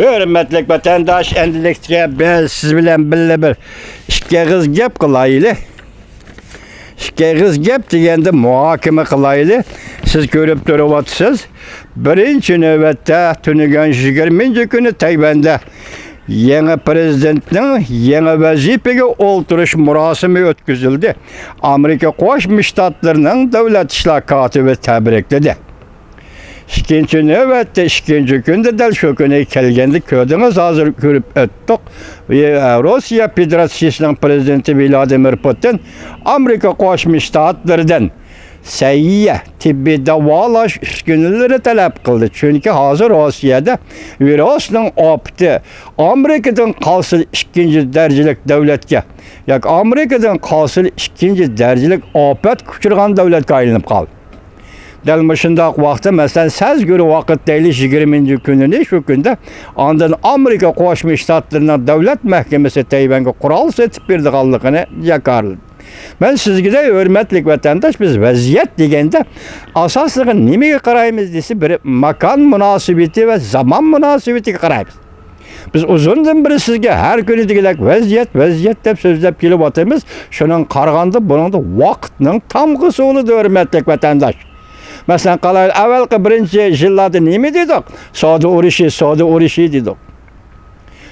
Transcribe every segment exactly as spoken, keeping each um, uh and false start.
ھۆرمەتلىك ۋەتەنداش، ئەمدىلىكتە بىز سىز بىلەن بىللە بىر ئىككى ئېغىز گەپ قىلايلى. ئىككى ئېغىز گەپ دېگەندە مۇھاكىمە قىلايلى. سىز كۆرۈپ تۇرۇۋاتىسىز، بىرىنچى نۆۋەتتە تۈنۈگۈن يىگىرمىنچى كۈنى تەيۋەندە يېڭى پىرېزىدېنتنىڭ يېڭى ۋەزىپىگە ئولتۇرۇش مۇراسىمى ئۆتكۈزۈلدى. ئامېرىكا قوشما شتاتلىرىنىڭ دۆلەت ئىشلار كاتىپى تەبرىكلىدى. ئىككىنچى نۆۋەتتە، ئىككىنچى كۈندە، دەل شۇ كۈنى كەلگەندە كۆردىڭىز، ھازىر كۆرۈپ ئۆتتۇق. روسىيە فېدېراتسىيىسىنىڭ پىرېزىدېنتى ۋلادىمىر پۇتىن ئامېرىكا قوشما شتاتلىرىدىن سەھىيە، تېببىي داۋالاش ئۈسكۈنىلىرى تەلەپ قىلدى. چۈنكى ھازىر روسىيەدە ۋىرۇسنىڭ ئاپىتى ئامېرىكىدىن قالسا ئىككىنچى دەرىجىلىك دۆلەتكە ياكى ئامېرىكىدىن قالسا ئىككىنچى دەرىجىلىك ئاپەتكە ئۇچرىغان دۆلەتكە ئايلىنىپ قالدى. دەل مۇشۇنداق ۋاقىتتا، مەسىلەن، سەزگۈر ۋاقىت دەيلى، يىگىرمىنچى كۈنىنى شۇ كۈندە، ئاندىن ئامېرىكا قوشما شتاتلىرىنىڭ دۆلەت مەھكىمىسى تەيۋەنگە قورال سېتىپ بېرىدىغانلىقىنى جاكارلىدى. مەن سىزگە دەي، ھۆرمەتلىك ۋەتەنداش، بىز ۋەزىيەت دېگەندە ئاساسلىقى نېمىگە قارايمىز دېسە، بىر ماكان مۇناسىۋىتى ۋە زامان مۇناسىۋىتىگە قارايمىز. بىز ئۇزۇندىن بېرى سىزگە ھەر كۈنى دېگۈدەك ۋەزىيەت، ۋەزىيەت دەپ سۆزلەپ كېلىۋاتىمىز. شۇنىڭغا قارىغاندا، بۇنىڭدا ۋاقىتنىڭ تامغىسى بولىدۇ، ھۆرمەتلىك ۋەتەنداش. مەسىلەن، قارايلى، ئەۋەلقى بىرىنچى يىللاردا نېمە دېدۇق؟ سودا ئۇرۇشى، سودا ئۇرۇشى دېدۇق.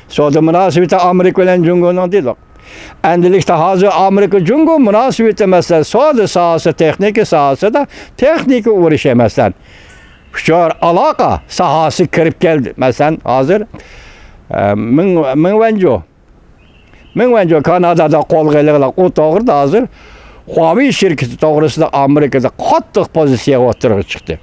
سودا مۇناسىۋىتى ئامېرىكا بىلەن جۇڭگونىڭ دېدۇق. ئەمدىلىكتە ھازىر ئامېرىكا جۇڭگو مۇناسىۋىتى، مەسىلەن، سودا ساھەسى، تېخنىكا ساھەسىدە تېخنىكا ئۇرۇشى، مەسىلەن، ئۇچۇر ئالاقە ساھەسى كىرىپ كەلدى. مەسىلەن، ھازىر، ئە، مىڭ، مىڭ ۋەنجۇ، مىڭ ۋەنجۇ كانادادا قولغا ئېلىنغان، ئۇ توغرىدا ھازىر خۇاۋېي شىركىتى توغرىسىدا ئامېرىكىدا قاتتىق پوزىتسىيە ئوتتۇرىغا چىقتى.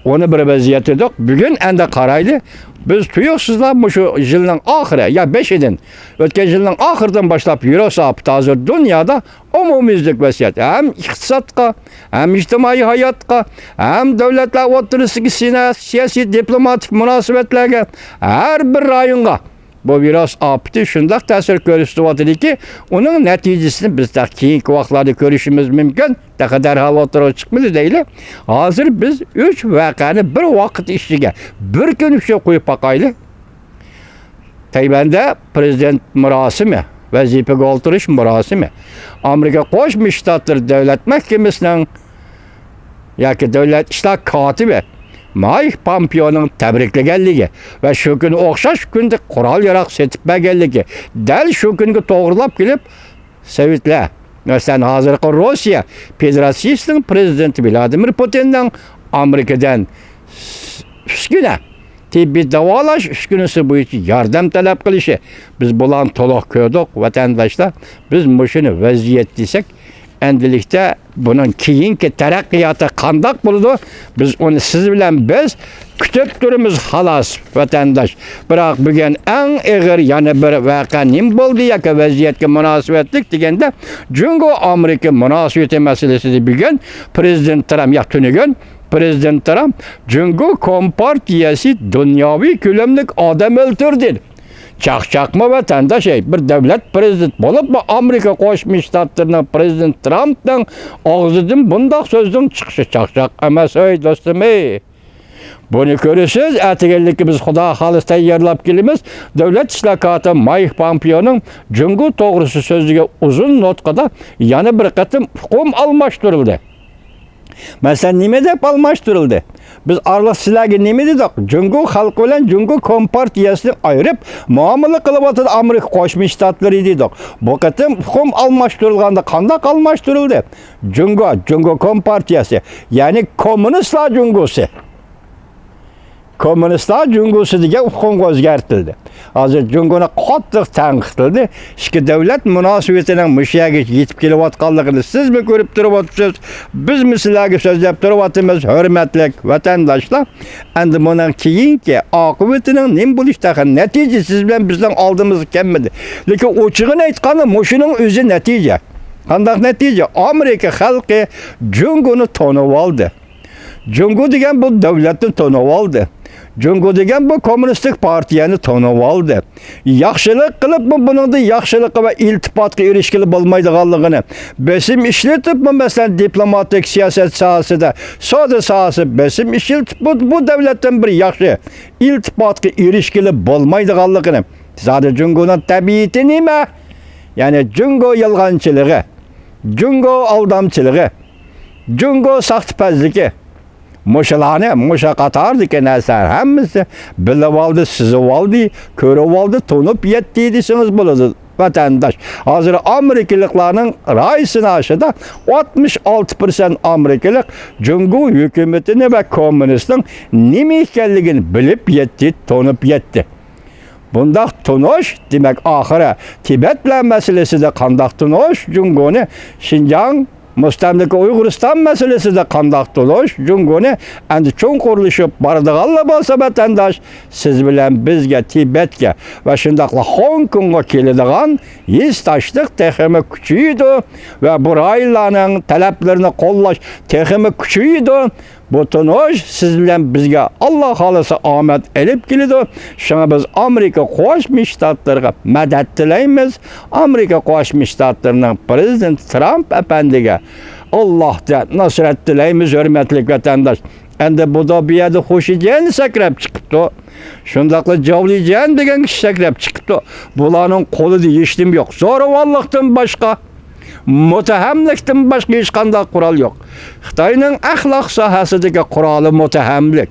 ئۇنى بىر ۋەزىيەت ئىدۇق. بۈگۈن ئەمدى قارايلى، بىز تۇيۇقسىزلا مۇشۇ يىلنىڭ ئاخىرى، يا بېشىدىن، ئۆتكەن يىلنىڭ ئاخىرىدىن باشلاپ ۋىرۇس ئاپىتى ھازىر دۇنيادا ئومۇميۈزلۈك ۋەزىيەت. ھەم ئىقتىسادقا، ھەم ئىجتىمائىي ھاياتقا، ھەم دۆلەتلەر ئوتتۇرىسىدىكى سىنا-، سىياسىي، دىپلوماتىك مۇناسىۋەتلەرگە، ھەر بىر رايونغا بۇ ۋىرۇس ئاپىتى شۇنداق تەسىر كۆرسىتىۋاتىدۇكى، ئۇنىڭ نەتىجىسىنى بىز تېخى كېيىنكى ۋاقىتلاردا كۆرۈشىمىز مۇمكىن. تېخى دەرھال ئوتتۇرىغا چىقمىدى دەيلى. ھازىر بىز ئۈچ ۋەقەنى بىر ۋاقىت ئىچىگە، بىر كۈن ئىچىگە قويۇپ باقايلى. تەيۋەندە پىرېزىدېنت مۇراسىمى، ۋەزىپىگە ئولتۇرۇش مۇراسىمى، ئامېرىكا قوشما شتاتلىرى دۆلەت مەھكىمىسىنىڭ ياكى دۆلەت ئىشلار كاتىپى مايك پامپېئونىڭ تەبرىكلىگەنلىكى ۋە شۇ كۈنى ئوخشاش كۈندە قورال-ياراغ سېتىپ بەرگەنلىكى، دەل شۇ كۈنگە توغرىلاپ كېلىپ، سوۋېتلار، مەسىلەن، ھازىرقى روسىيە فېدېراتسىيىسىنىڭ پىرېزىدېنتى ۋلادىمىر پۇتىننىڭ ئامېرىكىدىن ئۈسكۈنە، تېببىي داۋالاش ئۈسكۈنىسى بويىچە ياردەم تەلەپ قىلىشى، بىز بۇلارنى تولۇق كۆردۇق، ۋەتەنداشلار. بىز مۇشۇنى ۋەزىيەت دېسەك، ئەمدىلىكتە بۇنىڭ كېيىنكى تەرەققىياتى قانداق بولىدۇ؟ بىز ئۇنى سىز بىلەن بىز كۈتۈپ تۇرىمىز، خالاس، ۋەتەنداش. بىراق، بۈگۈن ئەڭ ئېغىر يەنە بىر ۋەقە نېمە بولدى ياكى ۋەزىيەتكە مۇناسىۋەتلىك دېگەندە، جۇڭگو ئامېرىكا مۇناسىۋىتى مەسىلىسىدە بۈگۈن پىرېزىدېنت ترامپ، يا تۈنۈگۈن پىرېزىدېنت ترامپ، جۇڭگو كومپارتىيەسى دۇنياۋى كۆلەملىك ئادەم ئۆلتۈردى. چاقچاقمۇ، ۋەتەنداش، ئەي، بىر دۆلەت پىرېزىدېنت بولۇپمۇ ئامېرىكا قوشما شتاتلىرىنىڭ پىرېزىدېنت ترامپنىڭ ئاغزىدىن بۇنداق سۆزنىڭ چىقىشى چاقچاق ئەمەس، ئەي دوستۇم، ئەي. بۇنى كۆرىسىز، ئەتىگەنلىككە بىز خۇدا خالىسا تەييارلاپ كېلىمىز. دۆلەت ئىشلار كاتىپى مايك پامپېئونىڭ جۇڭگو توغرىسى سۆزلىگەن ئۇزۇن نۇتقىدا يەنە بىر قېتىم ئۇقۇم ئالماشتۇرۇلدى. مەسىلەن، نېمە دەپ ئالماشتۇرۇلدى؟ بىز ئارىلىق سىلەرگە نېمە دېدۇق؟ جۇڭگو خەلقى بىلەن جۇڭگو كومپارتىيەسىنى ئايرىپ مۇئامىلە قىلىۋاتىدۇ ئامېرىكا قوشما شتاتلىرى دېدۇق. بۇ قېتىم ئۇقۇم ئالماشتۇرۇلغاندا قانداق ئالماشتۇرۇلدى؟ جۇڭگو، جۇڭگو كومپارتىيەسى، يەنى كوممۇنىستلار جۇڭگوسى. كوممۇنىستلار جۇڭگوسى دېگەن ئۇقۇمغا ئۆزگەرتىلدى. ھازىر جۇڭگونى قاتتىق تەنقىدلىدى. ئىككى دۆلەت مۇناسىۋىتىنىڭ مۇشۇ يەرگىچە يېتىپ كېلىۋاتقانلىقىنى سىزمۇ كۆرۈپ تۇرۇۋاتىسىز. بىزمۇ سىلەرگە سۆزلەپ تۇرۇۋاتىمىز، ھۆرمەتلىك ۋەتەنداشلار. ئەمدى بۇنىڭ كېيىنكى ئاقىۋىتىنىڭ نېمە بولۇشى، تېخى نەتىجە سىز بىلەن بىزنىڭ ئالدىمىزغا كەلمىدى. لېكىن ئوچۇقىنى ئېيتقاندا، مۇشۇنىڭ ئۆزى نەتىجە. قانداق نەتىجە؟ ئامېرىكا خەلقى جۇڭگونى تونۇۋالدى. جۇڭگو دېگەن بۇ دۆلەتنى تونۇۋالدى. جۇڭگو دېگەن بۇ كوممۇنىستىك پارتىيەنى تونۇۋالدى. ياخشىلىق قىلىپمۇ بۇنىڭدىن ياخشىلىققا ۋە ئىلتىپاتقا ئېرىشكىلى بولمايدىغانلىقىنى، بېسىم ئىشلىتىپمۇ، مەسىلەن، دىپلوماتىك سىياسەت ساھەسىدە، سودا ساھەسىدە بېسىم ئىشلىتىپ، بۇ، بۇ دۆلەتتىن بىر ياخشى ئىلتىپاتقا ئېرىشكىلى بولمايدىغانلىقىنى، زادى جۇڭگونىڭ تەبىئىتى نېمە؟ يەنى جۇڭگو يالغانچىلىقى، جۇڭگو ئالدامچىلىقى، جۇڭگو ساختىپەزلىكى، مۇشۇلارنى، مۇشۇ قاتاردىكى نەرسىلەر ھەممىسى بىلىۋالدى، سېزىۋالدى، كۆرۈۋالدى، تونۇپ يەتتى دېسىڭىز بولىدۇ، ۋەتەنداش. ھازىر ئامېرىكىلىقلارنىڭ راي سىناشىدا ئاتمىش ئالتە پىرسەنت ئامېرىكىلىق جۇڭگو ھۆكۈمىتىنى ۋە كوممۇنىستنىڭ نېمە ئىكەنلىكىنى بىلىپ يەتتى، تونۇپ يەتتى. بۇنداق تونۇش، دېمەك، ئاخىرى تىبەت بىلەن مەسىلىسىدە قانداق تونۇش، جۇڭگونى شىنجاڭ، مۇستەملىكە ئۇيغۇرىستان مەسىلىسىدە قانداق تونۇش، جۇڭگونى ئەمدى چوڭقۇرلىشىپ بارىدىغانلا بولسا، ۋەتەنداش، سىز بىلەن بىزگە، تىبەتكە ۋە شۇنداقلا خوڭكوڭغا كېلىدىغان ھېسداشلىق تېخىمۇ كۈچىيىدۇ ۋە بۇ رايونلارنىڭ تەلەپلىرىنى قوللاش تېخىمۇ كۈچىيىدۇ. بۇ تونۇش سىز بىلەن بىزگە، ئاللا خالىسا، ئامەت ئېلىپ كېلىدۇ. شۇڭا بىز ئامېرىكا قوشما شتاتلىرىغا مەدەت تىلەيمىز. ئامېرىكا قوشما شتاتلىرىنىڭ پىرېزىدېنتى ترامپ ئەپەندىگە ئاللاھتىن نۇسرەت تىلەيمىز، ھۆرمەتلىك ۋەتەنداش. ئەمدى بۇدا بۇ يەردە خۇشىجيەن سەكرەپ چىقىپتۇ. شۇنداقلا جاۋلىجيەن دېگەن كىشى سەكرەپ چىقىپتۇ. بۇلارنىڭ قولىدا ھېچنېمە يوق. زورىۋانلىقتىن باشقا، مۇتتەھەملىكتىن باشقا ھېچقانداق قورال يوق. خىتاينىڭ ئەخلاق ساھەسىدىكى قورالى مۇتتەھەملىك.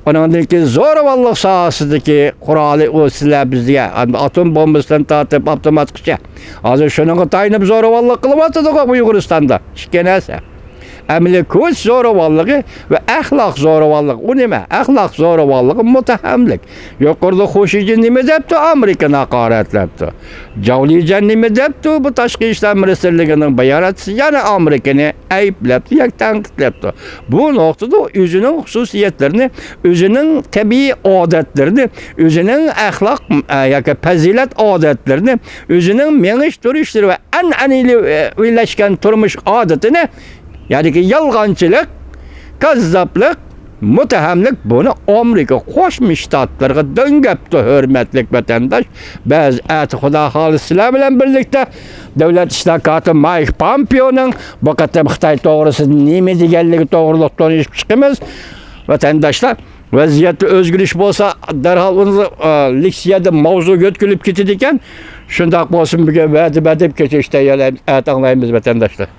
ئۇنىڭدىن كېيىن زورىۋانلىق ساھەسىدىكى قورالى ئۇ سىلەر بىزگە ئاتوم بومبىسىدىن تارتىپ ئاپتوماتقىچە. ھازىر شۇنىڭغا تايىنىپ زورىۋانلىق قىلىۋاتىدىغۇ ئۇيغۇرىستاندا. ئىككى نەرسە. ئەمەلىي كۈچ زورىۋانلىقى ۋە ئەخلاق زورىۋانلىقى. ئۇ نېمە؟ ئەخلاق زورىۋانلىقى مۇتتەھەملىك. يۇقىرىدا خۇشىجيەن نېمە دەپتۇ؟ ئامېرىكىنى ھاقارەتلەپتۇ. جاۋلىجيەن نېمە دەپتۇ؟ بۇ تاشقى ئىشلار مىنىستىرلىكىنىڭ باياناتچىسى يەنە ئامېرىكىنى ئەيىبلەپتۇ ياكى تەنقىدلەپتۇ. بۇ نۇقتىدا ئۆزىنىڭ خۇسۇسىيەتلىرىنى، ئۆزىنىڭ تەبىئىي ئادەتلىرىنى، ئۆزىنىڭ ئەخلاق، ئە، ياكى پەزىلەت ئادەتلىرىنى، ئۆزىنىڭ مېڭىش تۇرۇشلىرى ۋە ئەنئەنىۋىلەشكەن تۇرمۇش ئادىتىنى، يەنىكى يالغانچىلىق، كاززاپلىق، مۇتتەھەملىك، بۇنى ئامېرىكا قوشما شتاتلىرىغا دۆڭگەپتۇ، ھۆرمەتلىك ۋەتەنداش. بىز ئەتە خۇدا خالىسا سىلەر بىلەن بىرلىكتە دۆلەت ئىشلار كاتىپى مايك پامپېئونىڭ بۇ قېتىم خىتاي توغرىسىدا نېمە دېگەنلىكى توغرىلىق تونۇشۇپ چىقىمىز. ۋەتەنداشلار، ۋەزىيەتتە ئۆزگىرىش بولسا، دەرھال ئۇنى، ئە، لېكسىيەدە ماۋزۇ يۆتكىلىپ كېتىدىكەن. شۇنداق بولسۇن، بۈگۈن ۋەدە بەردىم، كېچە ئۈچتە يەنە ئەتە ئاڭلايمىز، ۋەتەنداشلار.